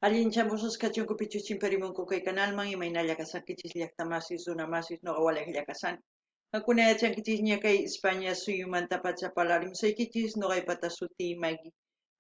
Allinchamusqas kachunku pichus chimparimunku kay kanalman, imaynalla kashankichis llaqtamasis, runamasis, noqa walejlla kashani. Qankuna yachankichisña kay España suyumantapacha parlarimusaykichis, noqaypata sutiy Maggie.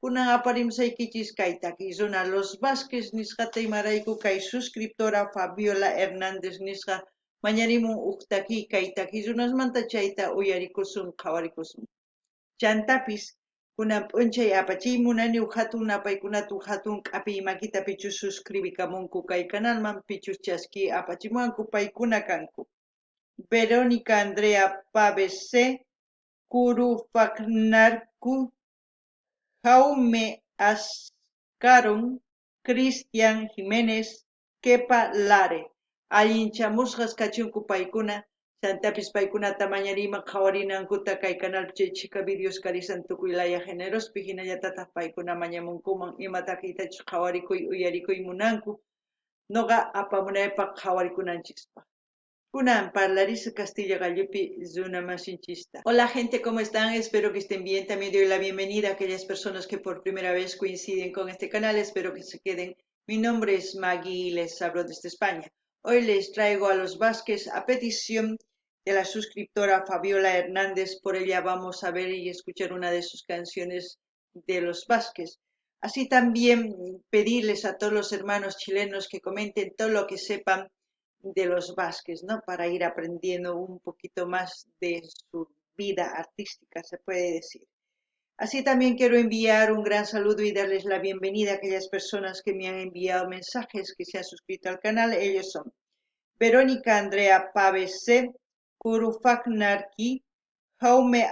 Kunan aparimusaykichis kay takiy runa Los Vázquez nisqata imarayku kay suscriptora Fabiola Hernández nisqa mañarimun uj takiy kay takiy runasmanta chayta uyarikusun qhawarikusun. Chantapis, kunan p'unchay apachiy munani uj jatun napaykunata uj jatun k'apiy makita pichus suscribikamunku kay kanalman pichus chaskiy apachimuwanku paykuna kanku Verónica Andrea Paves C. Kurufaknarku Jaume Ascaron Cristian Jiménez Kepa Lare. Allinchamusqas kachunku paykuna, chantapis paykunata mañariyman qhawarinankuta kay canalpi chay chhika videos karisan tukuy laya generospi, hinallatataj paykuna mañamunkuman ima takiytachus qhawarikuy uyarikuy munanku noqa apamunaypaq qhawarikunanchispaq. Kunan parlarisaq Castilla qallupi runa masinchista. Hola gente, ¿cómo están? Espero que estén bien. También doy la bienvenida a aquellas personas que por primera vez coinciden con este canal. Espero que se queden. Mi nombre es Maggie y les hablo desde España. Hoy les traigo a los Vázquez a petición de la suscriptora Fabiola Hernández. Por ella vamos a ver y escuchar una de sus canciones de los Vázquez. Así también pedirles a todos los hermanos chilenos que comenten todo lo que sepan de los Vázquez, ¿no? Para ir aprendiendo un poquito más de su vida artística, se puede decir. Así también quiero enviar un gran saludo y darles la bienvenida a aquellas personas que me han enviado mensajes, que se han suscrito al canal. Ellos son Verónica Andrea Paves C., Kurufaknarki, Jaume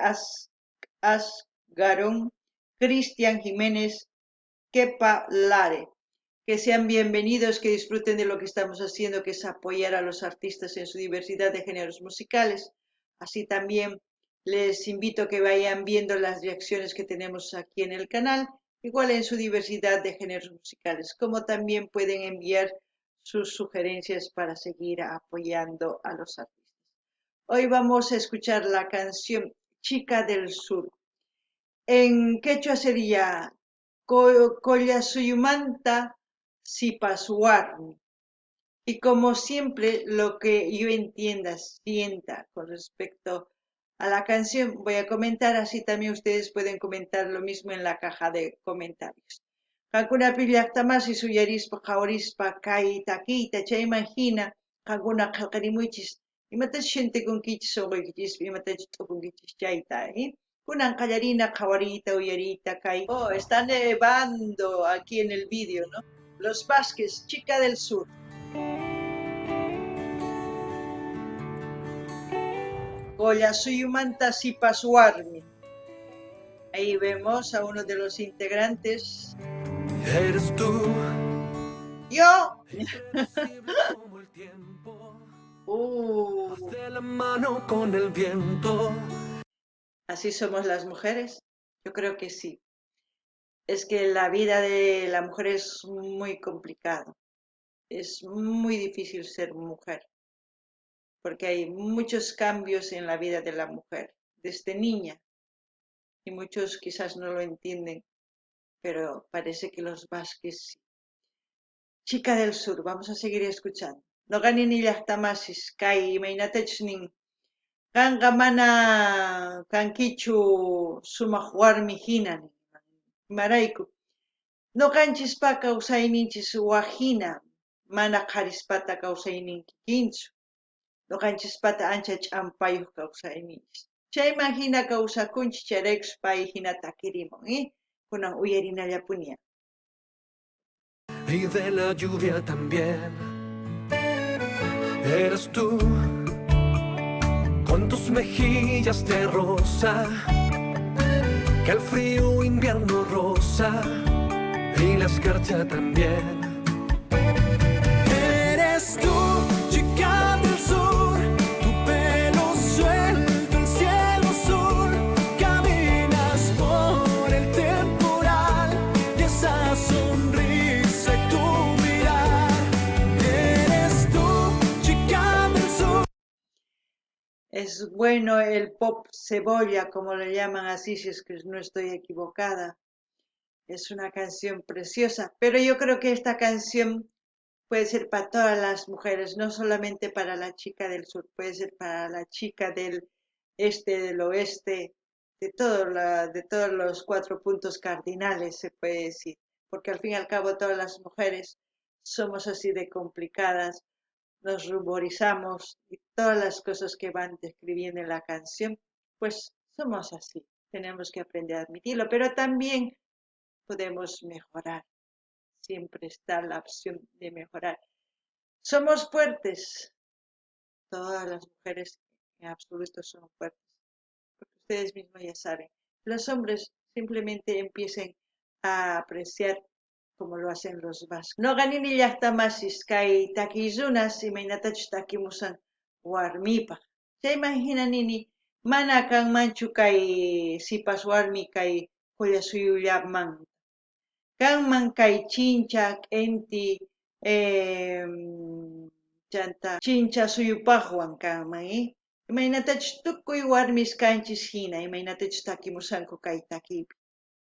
Asgarón, Cristian Jiménez, Kepa Lare. Que sean bienvenidos, que disfruten de lo que estamos haciendo, que es apoyar a los artistas en su diversidad de géneros musicales. Así también les invito a que vayan viendo las reacciones que tenemos aquí en el canal, igual en su diversidad de géneros musicales, como también pueden enviar sus sugerencias para seguir apoyando a los artistas. Hoy vamos a escuchar la canción Chica del Sur. En quechua sería Collasuyumanta Sipaswarmi. Y como siempre, lo que yo entienda, sienta con respecto a la canción, voy a comentar, así también ustedes pueden comentar lo mismo en la caja de comentarios. Qankunapi llaqtamasis uyarispa qhawarispa kay takiyta chayman hina qankuna qillqarimuychis imatachus sientekunkichis sunquykichispi imatachus t'ukunkichis chayta, ¿eh? Kunan qallarina qhawariyta uyariyta kay. Oh, está nevando aquí en el vídeo, ¿no? Los Vázquez, Chica del Sur. Collasuyumanta Sipas Warmi. Ahí vemos a uno de los integrantes. Eres tú. Yo. Como el tiempo. De la mano con el viento. ¿Así somos las mujeres? Yo creo que sí. Es que la vida de la mujer es muy complicado. Es muy difícil ser mujer, porque hay muchos cambios en la vida de la mujer, desde niña. Y muchos quizás no lo entienden, pero parece que los Vázquez sí. Chica del Sur, vamos a seguir escuchando. Noqa nini llaqtamasis kay imaynatachus nin qanqa mana kankichu sumaq warmi hina nin. Imarayku noqanchispa kawsayninchis waj hina mana qharispata kawsaynin kikinchu. Noqanchispata ancha ch'ampayuq kawsayninchis. Chayman hina kawsakunchis chayraykus pay hina takirimun, ¿eh? Kunan uyarinallapuni. Y de la lluvia también. Eres tú, con tus mejillas de rosa, que el frío invierno rosa y la escarcha también. Eres tú, chica del sur, tu pelo suelto, el cielo azul, caminas por el temporal y esa sonrisa y tu mirar. Eres tú, chica del sur. Es bueno el pop cebolla, como lo llaman así, si es que no estoy equivocada. Es una canción preciosa, pero yo creo que esta canción puede ser para todas las mujeres, no solamente para la chica del sur, puede ser para la chica del este, del oeste, de todos los 4 puntos cardinales, se puede decir, porque al fin y al cabo todas las mujeres somos así de complicadas, nos ruborizamos y todas las cosas que van describiendo en la canción, pues somos así, tenemos que aprender a admitirlo, pero también podemos mejorar. Siempre está la opción de mejorar. Somos fuertes. Todas las mujeres en absoluto son fuertes, porque ustedes mismos ya saben. Los hombres simplemente empiecen a apreciar como lo hacen los vascos. Noqa nini llaqta masis kay takiy runas imaynatachus takimusan warmipaj. Chayman hina nini mana kanmanchu kay sipas warmi kay Qullasuyullaman. Kanman kay chincha, k'enti, chanta chincha suyupajwan kanman, Imaynatachus tukuy warmis kanchis hina, imaynatachus takimusanku kay takiypi.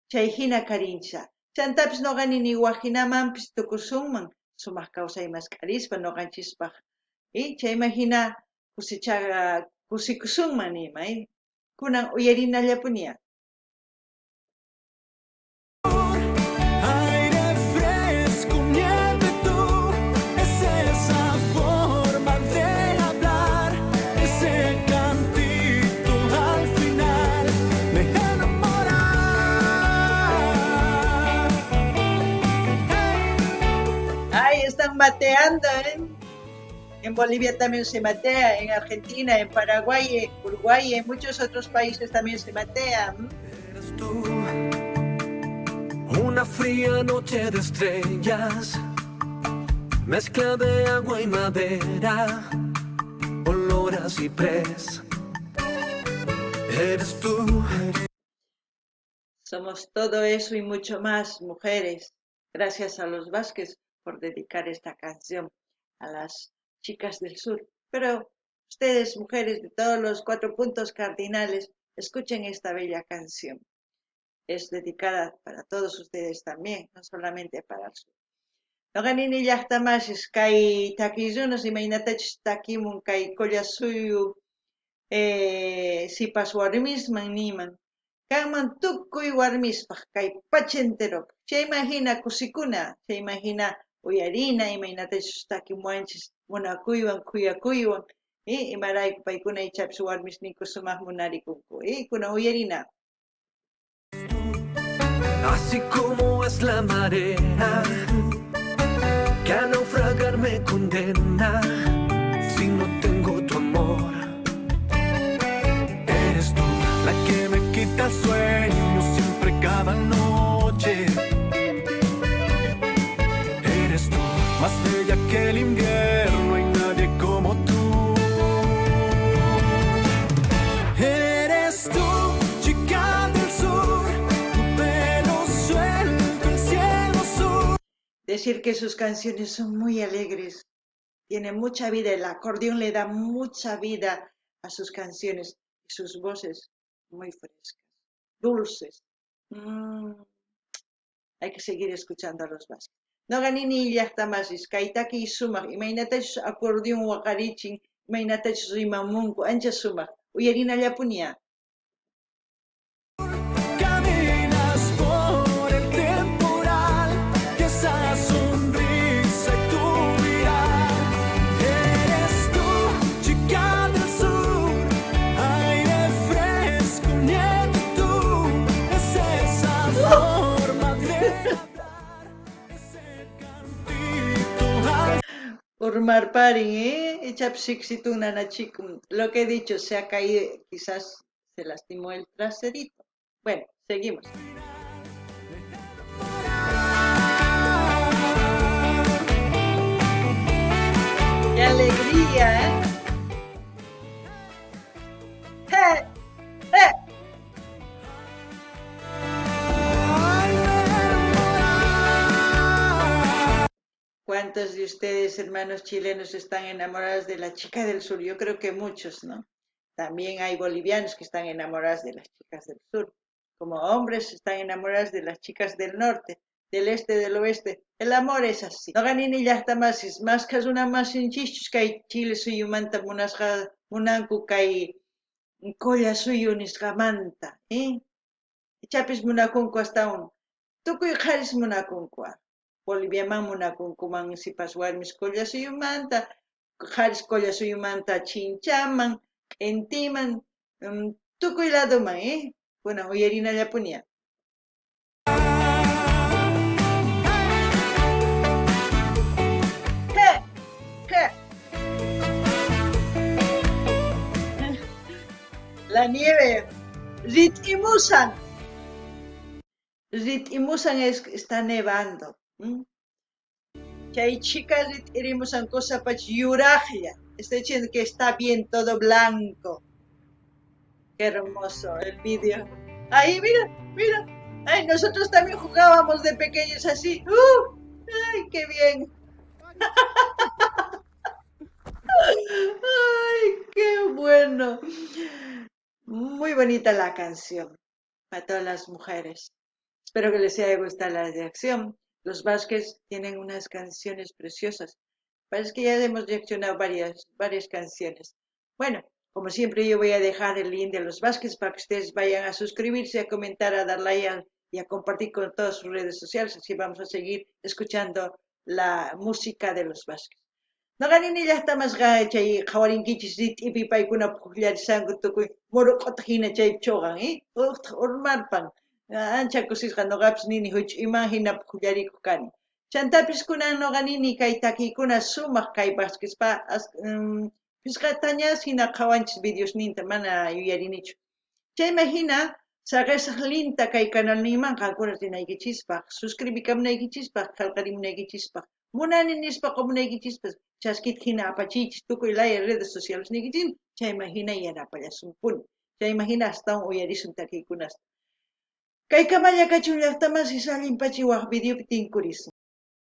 Chay hina karincha. Chantapis noqa nini wajinamanpis tukusunman, sumaq kawsay mask'arispa noqanchispaj. Chayman hina kusikusunman nima, Kunan uyarinallapuniya. Aire fresco, nieve tú, es esa forma de hablar, ese cantito al final me enamora. Ay, están mateando. En Bolivia también se matea, en Argentina, en Paraguay, en Uruguay, en muchos otros países también se matea. Eres tú, una fría noche de estrellas, mezcla de agua y madera, olor a ciprés. Eres tú. Somos todo eso y mucho más, mujeres. Gracias a los Vázquez por dedicar esta canción a las chicas del sur. Pero ustedes, mujeres de todos los 4 puntos cardinales, escuchen esta bella canción. Es dedicada para todos ustedes también, no solamente para el sur. Noqa nini llaqta masis kay takiy runas imaynatachus takimun kay Qollasuyu, sipas warmisman niman. Kanman tukuy warmispaj kay pacha enteropaj. Chayman hina kusikuna, chayman hina uyarina, imaynatachus takimuwanchis munakuywan, khuyakuywan, imarayku paykuna ichapis warmisninku sumaq munarikunku, kuna uyarina. Así como es la marea que a naufragar me condena si no tengo tu amor. Eres tú la que me quita el sueño siempre cada noche. Eres tú más bella que el invierno y nadie como tú. Eres tú, chica del sur, tu pelo suelto, el cielo azul. Decir que sus canciones son muy alegres, tiene mucha vida, el acordeón le da mucha vida a sus canciones y sus voces muy frescas, dulces. Hay que seguir escuchando a los Vázquez. Noqa nini llaqta masis, kay takiy sumaq, imaynatachus acordeón waqarichin, imaynatachus rimamunku, ancha sumaq, uyarinallapuniya. Caminas por el temporal, y esa sonrisa y tu mirar. Eres tú, chica del sur, aire fresco, nieve tú, es esa forma de hablar, ese cantito al Urmarparin, Ichapis siksitun nanachikun. Lo que he dicho, se ha caído, quizás se lastimó el traserito. Bueno, seguimos. ¡Qué alegría. ¡Eh! ¡Eh! ¿Cuántos de ustedes, hermanos chilenos, están enamorados de la chica del sur? Yo creo que muchos, ¿no? También hay bolivianos que están enamorados de las chicas del sur, Como hombres están enamorados de las chicas del norte, del este, del oeste. El amor es así. Noqa nini llajta masis, mashkha runa masinchischus kay Chile suyumanta munasqa munanku kay Qollasuyu nisqamanta, eh? Ichapis munakunku astawan. Tukuy qharis munakunku. Boliviaman munakunkuman sipas warmis Qollasuyumanta, qharis Qollasuyumanta Chinchaman, Q'intiman, tukuy ladoman, eh? Kunan uyarinallapuni. La nieve. Rit'imusan. Rit'imusan es está nevando. Chay chhika rit'irimusan cosapach yurajlla. Está diciendo que está bien todo blanco. Qué hermoso el vídeo. Ahí, mira, mira. Ay, nosotros también jugábamos de pequeños así. ¡Uh! ¡Ay, qué bien! ¡Ay, qué bueno! Muy bonita la canción para todas las mujeres. Espero que les haya gustado la reacción. Los Vázquez tienen unas canciones preciosas. Parece que ya hemos reaccionado varias canciones. Bueno, como siempre yo voy a dejar el link de los Vázquez para que ustedes vayan a suscribirse, a comentar, a dar like y a compartir con todas sus redes sociales. Así vamos a seguir escuchando la música de los Vázquez. Noqa nini llajta masqa chay qhawarinkichis rit'ipi paykuna pukllarisanku tukuy muruk'uta hina chay choqan, eh? Uqtaq urmarpan. Ancha kusisqa noqapis nini huch'uyman hina pukllarikuq kani. Chantapis kunan noqa nini kay takiykuna sumaq kay Vázquezpa phisqatañas hina qhawanchis videosninta mana yuyarinichu. Chayman hina saqesaq linta kay canalninman qankuna rinaykichispaq, suscribikamunaykichispaq, qhelqarimunaykichispaq, munani nispa qomunaykichispaq, chaskita hina apachiychis tukuy laya redes sociales niykichis, chayman hina yanapallasunpuni. Chayman hina astawan uyarisun takiykunasta. Kay kamalla kachun llajta masis allin pachi waj videopi tinkurisun.